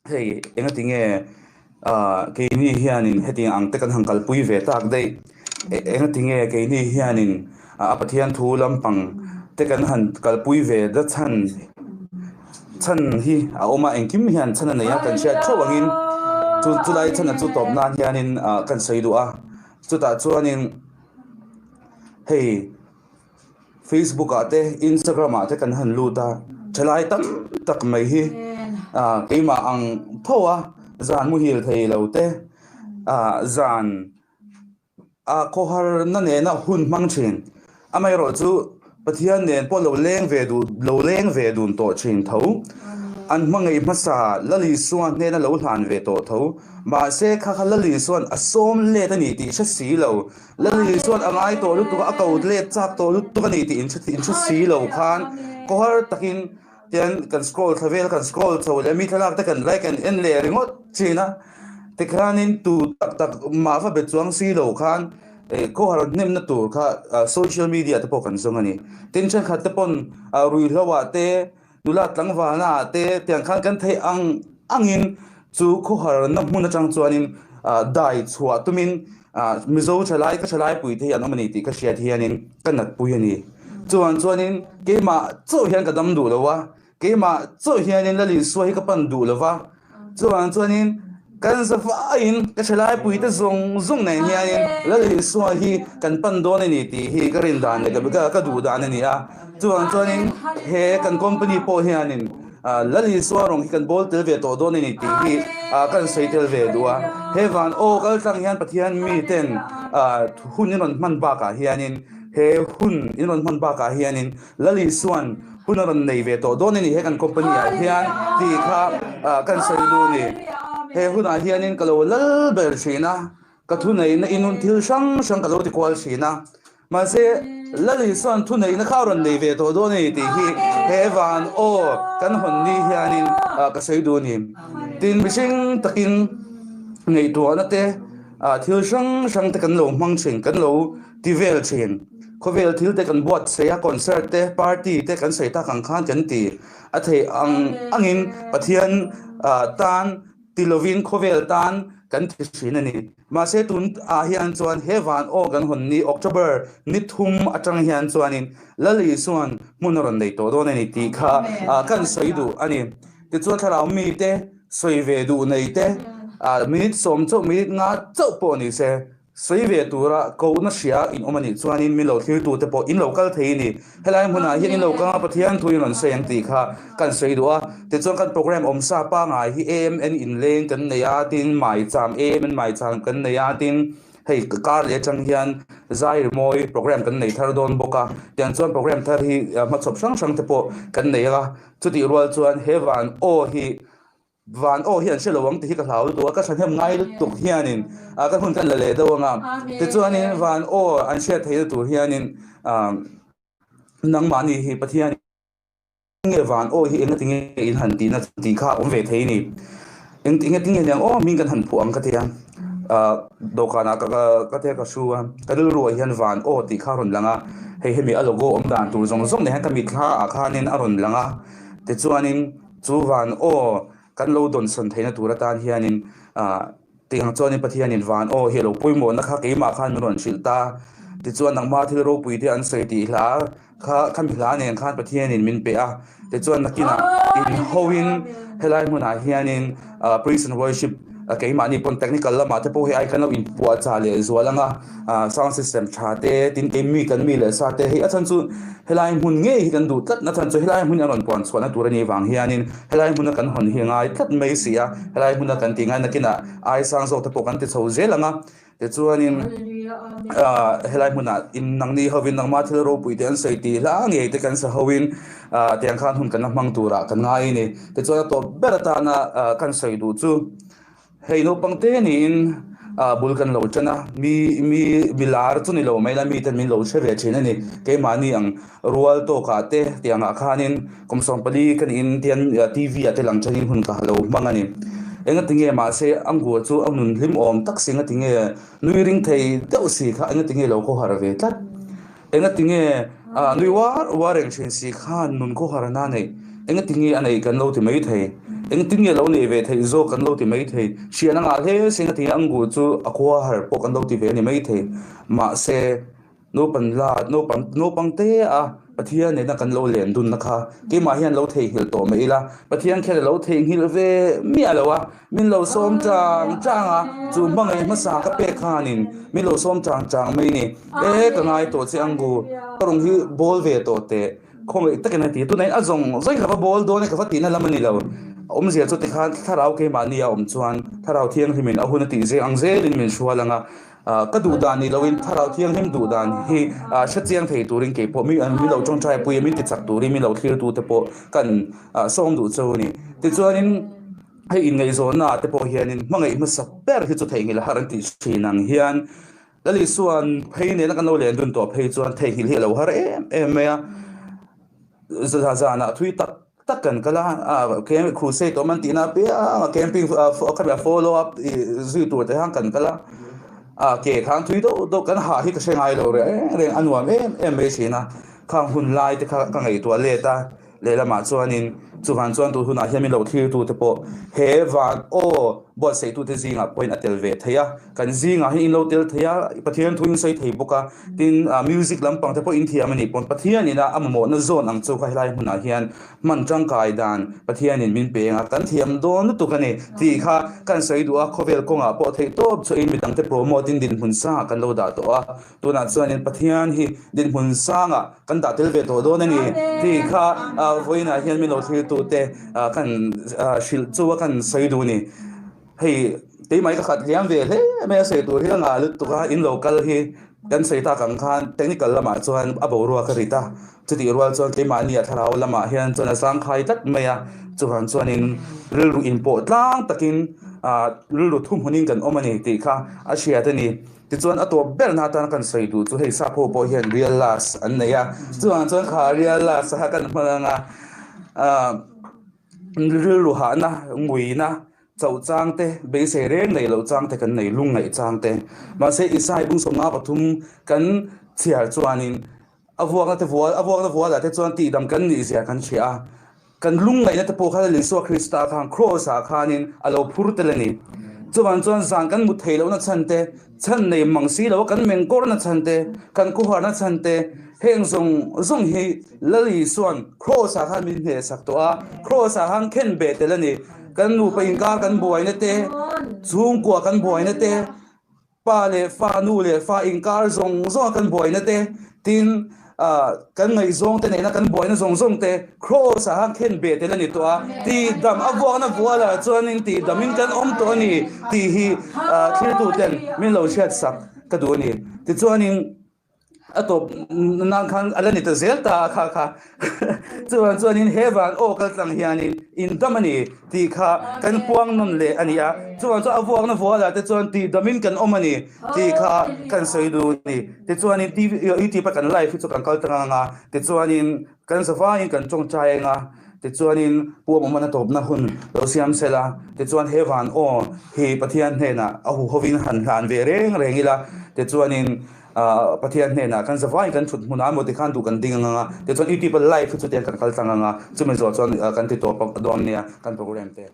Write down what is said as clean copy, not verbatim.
Hei engati nge keini hianin hetiang ang te kan han kalpui ve tak daih? Engati nge keini hianin a Pathian thu lampang te kan han kalpui ve da chhan chhan hi a awm a, engkim hian chhan a nei a, kan hriat theuh angin chu chulai chhan chu tawp nan hianin kan sawi duh a, chutah chuanin hei. Facebook ah te Instagram ah te kan han lut a, thalai tam tak mai hi ah keimah ang tho a zan muhil thei lo te ah zan ah khawhar na nena hun hmang thin. Amaherawh chu Pathian nen pawh lo leng ve duh lo leng ve dun tawh thin tho. An hmangaih hmasa Lalisua hnena lo hlan ve tawh tho. Mahse kha kha Lalisuan a sawm let a ni tih hre si lo. Lali chuan a ngai tawh lutuk a, a ko let chak tawh lutuk a ni tih inhre si lo khan khawhar takin tian kan scroll thla vel kan scroll chho leh mi thlalak te kan like kan en leh ringawt thin a, tikhanin tu tak tak mah va be chuang si lo khan khawhar hnemna tur kha social media te pawh kan zawng a ni. Tin thenkhat te pawn ruihhlo ah te Nula tlangvalna ah te tiang khan kan theih ang angin chu khawharna hmun atang chuanin dai chhuah tumin Mizo thalai ka thalai pui te hi an awm a ni tih ka hriat hianin ka natpui a ni. Chuan chuanin keimah chauh hian ka dam duh lo a, keimah chauh hianin Lalisua hi ka pan duh lo va, Chuvang chuanin kan zavaiin ka thalaipui te zawng zawng nen hianin Lal Isua hi kan pan dawn a ni tih hi ka rin dan leh ka duh dan a ni a. Chuvang chuanin he kan company pawh hianin Lal Isua rawng hi kan bawl tel ve tawh dawn a ni tih hi kan sawi tel ve duh a. He van aw kal tlang hian Pathian miten hun in rawn hman bakah hianin he hun in rawn hman bakah hianin Lal Isuan hun a rawn nei ve tawh dawn a ni he kan company ah hian tih kha kan sawi lu a ni. He hunah hianin ka lo lal ber thin a, ka thuneihna in hun thil hrang hrang ka lo ti kual thin a. Mahse, Lal Isuan thuneihna kha a rawn nei ve tawh dawn a ni tih hi he van aw kan hawn ni hianin ka sawi duh a ni. Tin, mihring takin ngaihtuahna te thil hrang hrang te kan lo hmang thin, kan lo ti vel thin. Khawvel thil te kan buatsaih a, concert te, party te kan sawi tak ang khan kan ti a theih ang angin Pathian tan ti lovin khawvel tan kan ti thin a ni. Mahse tun ah hian chuan he van aw kan hawn ni October ni thum atang hian chuanin Lal Isuan hmun a rawn nei tawh dawn a ni tih kha kan sawi duh a ni. Tichuan thlarau mite sawi ve duh nei te minute sawm chauh minute nga chauh pawh ni se Sawi ve tura kohna hria in awm a nih chuanin min lo thlirtute pawh in lo kal thei a ni. Helai hmunah hian in lo kang a, Pathian thu in rawn sawi ang tih kha kan sawi duh a. Tichuan kan programme awmsa pangai hi AMN inleng kan nei a, tin maicham AMN maicham kan nei a, tin hei kar leh atang hian zai rimawi programme kan nei thar dawn bawk a. Tiang chuan programme thar hi hmachhawp hrang hrang te pawh kan nei a. Chutih rual chuan he van aw hi Van aw hi an hre lo ang tih hi ka hlau lutuk a, ka thahnem ngai lutuk hianin ka hun kan la leh deuh ang a, tichuanin van aw an hriat theihna tur hianin nangmahni hi Pathian nge van aw hi engati nge in han tihna tih kha a awm ve thei a ni. Engti nge tinge niang aw hming kan han phuah ang ka ti a, dawhkanah ka tia ka hru a, ka rilruah hian van aw tih kha a rawn lang a, hei hemi a logo awm dan tur zawng zawng nen hian ka mitthla ah khanin a rawn lang a, tichuanin Chu van aw kan lo dawnsawn theihna tur atan hianin tiang chuanin Pathianin van aw hi a lo pawimawhna kha keimah khan min rawn hrilh ta. Tichuan nangma thil ropui te an sawi tih hla kha khami hla nen khan Pathianin min pe a. Tichuan nakinah inhoin helai hmunah hianin Praise and Worship keimahni pawn technical lamah te pawh hei ai kan lo inpuahchah leh zual ang a, sound system tha te tin kei mi kan mi leh sa te hei a chhan chu helai hmun ngei hi kan duh tlat na chhan chu helai hmun a rawn puan chhuahna tur a nih vang hianin helai hmuna kan hawn hi a ngai tlat mai si a, helai hmuna kan tih ngai nakinah ai sang zawk te pawh kan ti chho zel ang a. Tichuanin helai hmunah in nangni hovin nangma thil ropui te an sawi tih hla ngei te kan sa hovin tiang khan hun kan la hmang turah kan ngai a ni. Tichuan a tawp ber atana kan sawi duh chu hei naupang te niin bul kan lo tan a, mi mi mi lar chu ni lo mai la miten min lo hre ve thin a ni. Keimahni ang rual tawkah te tiangah khanin Kum 14 ka niin tian TV ah te lang thenin hun ka lo hmang a ni. Engatinge mahse Angua chu a nun hlim awm tak si engatinge nui ring thei deuh si kha engatinge lo khawhar ve tlat. Engatinge nui uar uar reng thin si khan nun khawharna neih engatinge a neih kan lo ti mai thei. Engtin nge lo nei ve theih zawk kan lo ti mai thei. Hriatna ngah hle sin a ti a, angu chu a khua har pawh kan lo ti ve a ni mai thei. Mahse, naupan la, naupang, naupang te a Pathian nena kan lo len dunna kha keimah hian lo theihnghilh tawh mai ila, Pathian khian a lo theihnghilh ve miah lo a, min lo sawm chang chang a, chu hmangaih hmasa ka pek khanin min lo sawm chang chang mai ni. E, ka ngai tawh che angu, ka rawn hi bawl ve tawh teh. Khawngaih takin a ti. Tunah hian a zawng zawng ka va bawl dawn e, ka va tihna lam a ni lo. A awmzia chu tikhan thlarau keimahni a awm chuan thlarau thianghlimin a hun a tih zeng ang zelin min hrual ang a. Ka duh dan ni loin thlarau thianghlim duh dan hi hre chiang thei turin kei pawh mi min lo tawngtai pui a, min ti chak turin min lo thlir tute pawh kan sawm duh cheu a ni. Tichuanin hei inngaihzawnna ah te pawh hianin hmangaih hmasa ber hi chu theihnghilh a har an tih thin ang hian Lal Isua'n phei nena kan lo len dun tawh phei chuan theihnghilh hi a lo har em em mai a, zanah thui tak tak kan kal a, crusade awm an tihna apiang a camping khami a follow up zui tur te khan kan kal a, ke khan thui deuh deuh kan hah hi ka hre ngai lo reng reng a nuam em em mai thin a, khang hun lai te kha ka ngaihtuah let a. Lehlamah chuanin chuvan chuan tun hunah hian min lo thlirtute pawh he van aw buatsaitute zingah pawhin a tel ve thei a, kan zingah hian in lo tel thei a, Pathian thu in sawi thei bawk a, tin music lampang te pawh in thiam a nih pawn Pathianin a mamawhna zawn ang chu kha helai hmunah hian hman tangkai dan Pathianin min peng a, kan thiam dawn lutuk a ni tih kha kan sawi duh a, khawvel kawngah pawh theih tawp chhuahin midangte promote in dinhmun sangah kan lo dah tawh a. Tunah chuanin Pathian hi dinhmun sangah kan dah tel ve tawh dawn a ni tih kha vawiinah hian min lo thlirtute kan hrilh chu a kan sawi duh a ni. Hei keimah hi ka khat hliam ve hle mai a sawi tur hi a ngah lutuk a, in lo kal hi kan sawi tak ang khan technical lamah chuan a boruak a rit a, chutih rual chuan keimahni a thlarau lamah hian chuan a zangkhai tlat mai a, chuvang chuanin rilru inpawh tlang takin rilru thuhmunin kan awm a ni tih kha a hriat a ni. Tichuan a tawp berna atana kan sawi duh chu hei sap ho pawh hian real last an nei a, chuvang chuan kha real last kha kan hman anga ah rilru hahna, nguina, chauh chang te, beisei reng nei loh chang te kan nei, lungngaih chang te. Mahse Isai bung 53 kan chhiar chuanin A vuakna te vual, a vuakna vualah te chuan tihdam kan nih zia kan hria a. Kan lungngaihna te pawh kha Isua Krista khan Kraws ah khanin a lo phur tel a ni. Chuvang chuan zan kan mut theih lohna chhan te, chhan nei mang si lo a kan mengkawrna chhan te, kan khuharna chhan te, heng zawng zawng hi Lal Isua'n Kraws ah khan min hnehsak tawh a, Kraws ah khan khen beh tel a ni. Kan nupa inkar kan buaina te, chhungkua kan buaina te, Pa leh fa, nu leh fa inkar zawng zawnga kan buaina te, tin kan ngaihzawng te nena kan buaina zawng zawng te Kraws ah khan khen beh tel a ni tawh a, tihdam a vuakna vualah chuanin tihdamin kan awm tawh a ni tih hi thiltu ten min lo hriatsak ka duh a ni. Tichuanin. A tawp nan khan a la ni ta zel ta a kha kha. Chuan chuanin he van aw kal tlang hianin in dam a ni tih kha kan puang nawn leh a ni a. Chuan chuan a vuakna vualah te chuan tih damin kan awm a ni tih kha kan sawi duh a ni. Tichuanin TV youtube a kan live hi chu kan kal tlang ang a, tichuanin kan zavaiin kan tawngtai ang a, tichuanin Pu Awmawmana tawpna hun lo siam sel a, tichuan he van aw hi Pathian hnenah a huhovin han hlan ve reng reng ila, tichuanin Pathian hnenah kan zavaiin kan thut hmunah emaw tikhan duh kan ding ang a, tichuan youtube a live hi chutiang kan kal tlang ang a, chumi zawh chuan kan ti tawp dawn nia kan program te.